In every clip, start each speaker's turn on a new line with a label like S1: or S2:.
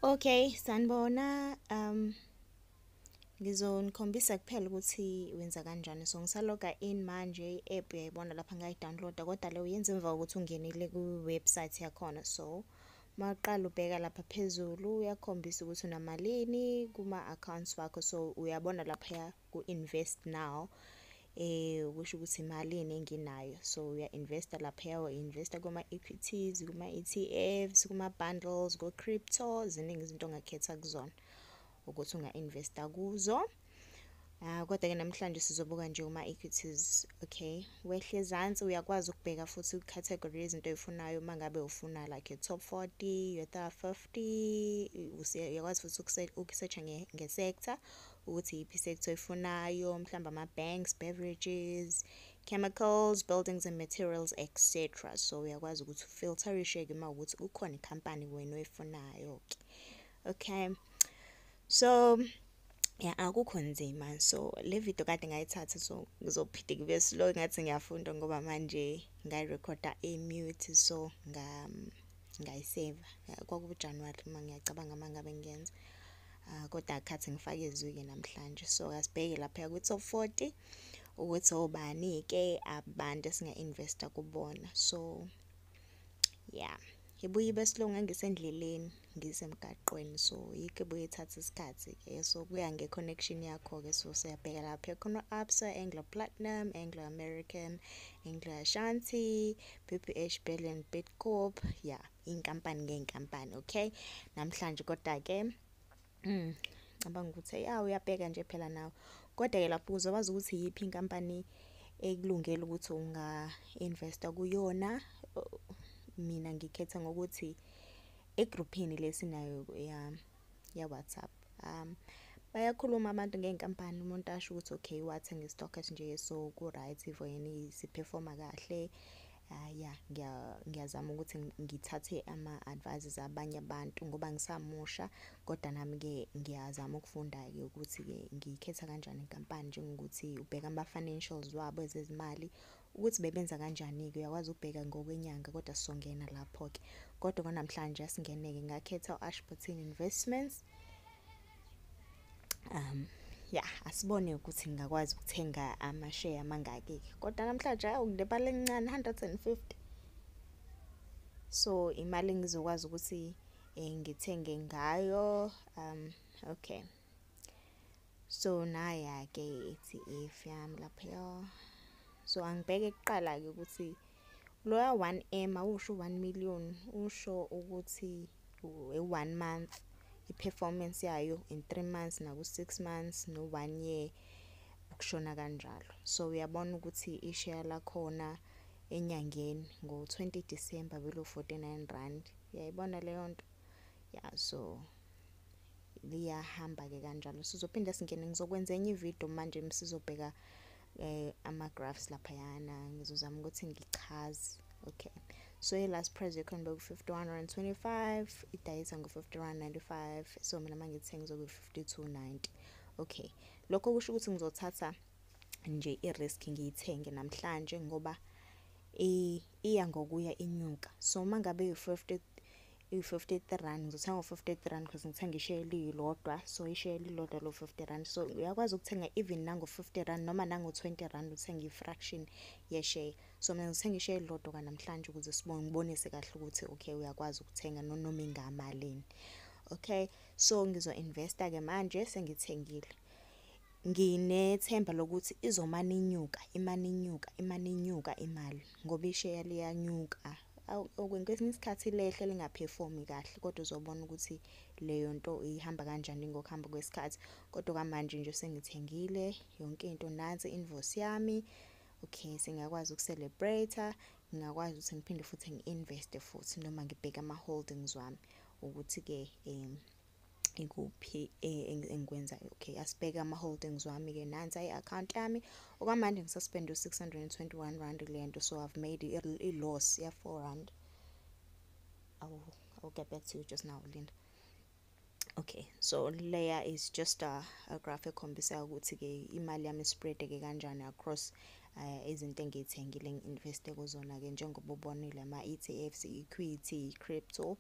S1: Okay, sanibona. Ngizonikhombisa kuphela ukuthi wenza kanjani. So ngisa-log-a in manje, i-app uyayibona lapha, ngayi-download-a, kodwa le uyenza emva kokuthi ungenile kwi-website yakhona. So mawuqala ubheka lapha phezulu, uyakhombisa ukuthi unamalini kuma-accounts wakho. So uyabona laphaya ku-invest now, kusho ukuthi imalini enginayo. So uya-invest-a laphaya, u-invest-a kuma-equities, kuma-ETFs, kuma-bundles, ko-crypto. Ziningi izinto ongakhetha kuzona ukuthi unga-invest-a kuzo. Kodwa-ke namhlanje sizobuka nje kuma-equities. Okay, wehle ezansi, uyakwazi ukubheka futhi i-category yezinto oyifunayo. Uma ngabe ufuna like your top 40, your top 50, uyakwazi futhi uku-search-a nge-sector, ukuthi iyiphi i-sector oyifunayo, mhlawumbe ama-banks, beverages, chemicals, buildings and materials, etc. So uyakwazi ukuthi u-filter-ishe-ke uma ukuthi kukhona ikhampani wena oyifunayo-ke. Okay, so ya, akukho nzima. So le video kade ngayithatha, so ngizophinde kube slow, ngathi ngiyafunda, ngoba manje ngayirekhoda e-mute, so ngayi-save. Kwaku-January uma ngiyacabanga uma ngabe ngiyenza, kodwa akhathi ngifake izwi-ke namhlanje. So asibheke lapha kwi-top 40 ukuthi obani-ke abantu esinga-invest-a kubona. So yeah, ibuye ibe slow, ngangisendleleni, ngisemgaqweni, so yikho ibuye ithatha isikhathi-ke. So kuya nge-connection yakho-ke. So siyabheka lapha, khona Absa, Anglo Platinum, Anglo American, Anglo Ashanti, BPH, Berlin, Bidcorp, ya, inkampani ngey'nkampani. Okay, namhlanje kodwa-ke cabanga ukuthi ya, uyabheka nje phela nawe, kodwa-ke lapho uzokwazi ukuthi iyiphi inkampani ekulungele ukuthi unga-invest-a kuyona. Mina ngikhetha ngokuthi egruphini lesinayo ya WhatsApp, bayakhuluma abantu ngey'nkampani, umuntu asho ukuthi okay, wathenga i-stock esinje, so ku-right for yena, si-perform-a kahle. Ya, ngiyazama ukuthi ngithathe ama-advices abanye abantu ngoba ngisamusha, kodwa nami-ke ngiyazama ukufunda-ke ukuthi-ke ngiyikhetha kanjani inkampani, njengokuthi ubheka ama-financials wabo, ezezimali, ukuthi bebenza kanjani-ke. Uyakwazi ukubheka ngokwenyanga, kodwa sizongena lapho-ke. Kodwa kwanamhlanje asingene-ke, ngakhetha u-Ashburton Investments. Ya, asibone ukuthi ngingakwazi ukuthenga amasheya amangaki-ke, kodwa namhlanje awu, nginemali encane, 150. So imali engizokwazi ukuthi ngithenge ngayo. Okay, so naya-ke i-ETF yami laphaya. So angibheke kuqala-ke ukuthi loya 1M awusho 1 million, usho ukuthi 1 month i-performance yayo in 3 months, naku 6 months, no 1 year, ukushona kanjalo. So uyabona ukuthi isheya lakhona enyangeni ngo-20 December belo R49, uyayibona leyo nto? Ya, so liyahamba ke kanjalo. Sizophinda singene, ngizokwenza enye ivideo manje, sizobheka ama graphs laphayana, ngizozama ukuthi ngichaze. Okay, so i-last price yakhona beku R51.25, idayisa ngo-R51.95, so mina mangithenga izobe 52.90. Okay, lokho kusho ukuthi ngizothatha nje i-risk, ngiyithenge namhlanje ngoba iya ngokuya inyuka. So mangabe u-50, i-R53, ngizothenga ngo-R53 because ngithenga isheya elilodwa, so isheya elilodwa lo R50. So uyakwazi ukuthenga even nango-R50 noma nango-R20, uthenga i-fraction yesheya. So mina ngithenga isheya elilodwa kanamhlanje ukuze sibone, ngibonise kahle ukuthi okay, uyakwazi ukuthenga noma ingamalini. Okay, so ngizo-invest-a ke manje, sengithengile, nginethemba lokuthi izomane inyuka, imane inyuka, imane inyuka imali, ngoba isheya liyanyuka. Kwesinye isikhathi lehle, linga-perform-i kahle, kodwa uzobona ukuthi leyo nto ihamba kanjani ngokuhamba kwesikhathi. Kodwa kwamanje nje sengithengile yonke into, nansi invoice yami. Okay, sengiyakwazi uku-celebrate, ngingakwazi ukuthi ngiphinde futhi ngi-invest futhi noma ngibheke ama-holdings wami ukuthi-ke ikuphi engikwenzayo. Okay, asibheke ama-holdings wami-ke, nansi i-account yami. Okwamanje ngisa-spend u-R621 kule nto, so I've made i-loss ya-R4. I'll get back to you just now, Linda. Okay, so leya is just a graph ekhombisa ukuthi-ke imali yami spread-eke kanjani across izinto engiy'thengile, ngi-invest-e kuzona-ke, njengoba ubonile, ama-ETFs, equity, crypto.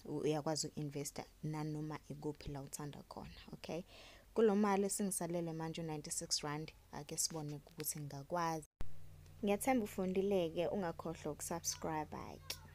S1: Uyakwazi uku-invest-a nanoma ikuphi la uthanda khona, okay. Kulo mali esingisalele manje u-R96, ake sibone ukuthi ngingakwazi. Ngiyathemba ufundile-ke, ungakhohlwa uku-subscribe-ke.